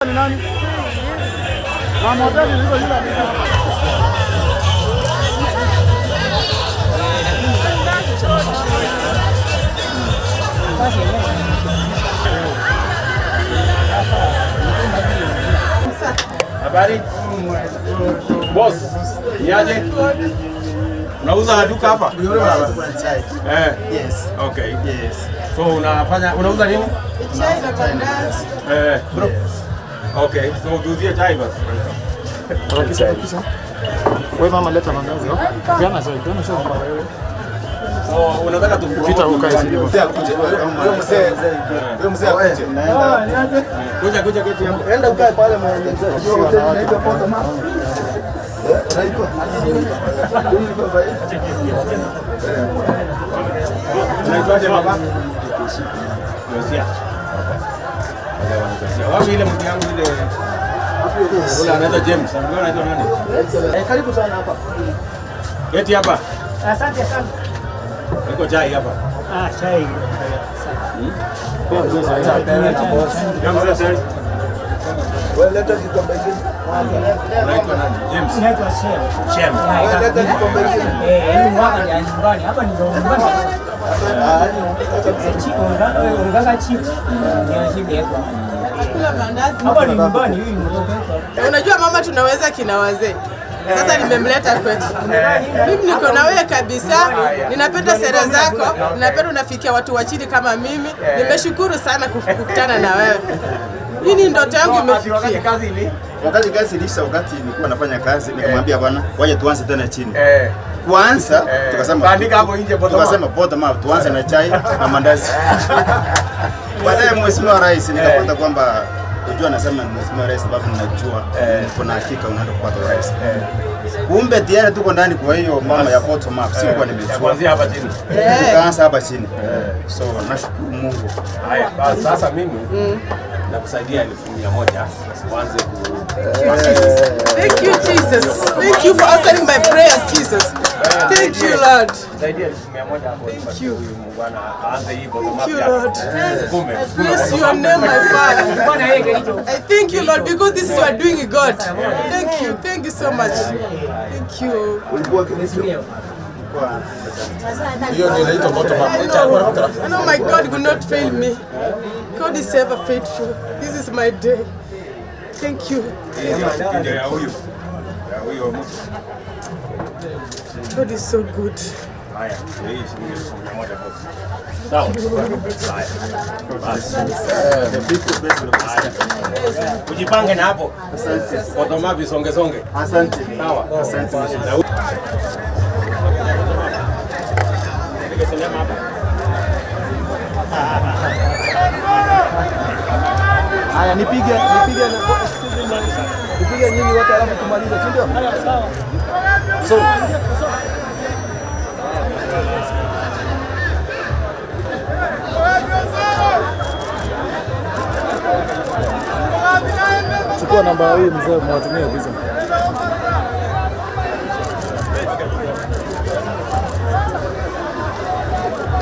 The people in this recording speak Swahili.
Ni nani? Mama hoteli ndio yule alikuwa. Habari? Boss, niaje? Unauza duka hapa? Eh. Yes. Okay. Yes. So unafanya unauza nini? Chai na mandazi. Eh, bro. Okay, so tuuzie chai basi. Wewe mama, leta mandazi. Peana chai, peana chai. So unataka tu Pita ukae chini. Mzee akuje. Huyo mzee. Huyo mzee akuje. Kuja kuja keti hapo. Enda ukae pale mwenye. Unaitwa Poto mama. Unaitwa. Unaitwaje baba? Yosia. Okay. Wapi ile mtu yangu ile? Ule anaitwa James. Anaitwa anaitwa nani? Eh, karibu sana hapa. Keti hapa. Asante sana. Iko chai hapa. Ah, chai. Ya mzee chai. Wewe leta kikombe kingine. Unaitwa nani? James. Naitwa Shem. Shem. Wewe leta kikombe kingine. Eh, hii mwaka ni ya nyumbani. Hapa ni nyumbani. Ah, ni Chico, unataka chips? Ndio chips yetu. Kula mandazi. Hapa ni nyumbani, hii ni nyumbani. Unajua mama, tunaweza kina wazee. Sasa nimemleta kwetu. Mimi niko na wewe kabisa, ninapenda sera zako, ninapenda unafikia watu wa chini kama mimi. Nimeshukuru sana kukutana na wewe. Hii ni ndoto yangu imefikia. Kazi ili? Wakati kazi ilisha, wakati nilikuwa nafanya kazi, nikamwambia bwana, waje tuanze tena chini. Eh. Kwanza Eh, tukasema bandika hapo nje bottom up. tukasema bottom up, tuanze na chai na mandazi. Baadaye Mheshimiwa Rais nikapata kwamba unajua, nasema ni Mheshimiwa Rais sababu ninajua niko na hakika unaenda kupata urais. Kumbe tayari tuko ndani, kwa hiyo mama ya bottom up sikuwa nimejua. Kuanzia hapa chini. Tukaanza hapa chini. So nashukuru Mungu. Haya, basi sasa mimi nakusaidia 100,000 uanze ku Thank you, Jesus. Thank you for answering my prayers, Jesus. Thank you, Lord. Saidia 100,000 hapo. Thank you. Huyu bwana aanze hii bottom Thank up you, yake. Lord. Sukume. I bless your name, my Father. Bwana yeye kilicho. I thank you, Lord, because this is what you are doing, God. Thank you. Thank you so much. Thank you. Ulikuwa kinesi Hiyo ndio inaitwa bottom up. I know my God will not fail me. God is ever faithful. This is my day. Thank you. Ndio ya huyu. Ya huyo mtu. God is so good. Haya, ndio hii shilingi 100,000 boss. Sawa. Haya. Basi. Haya. Ujipange na hapo. Bottom up isonge songe. Asante. Sawa. Asante. Na huyu- Nipige sinema hapa. Haya, nipige nipige nipige nyinyi wote alafu tumalize, si ndio? So Chukua namba ya huyu mzee mwatumie visa.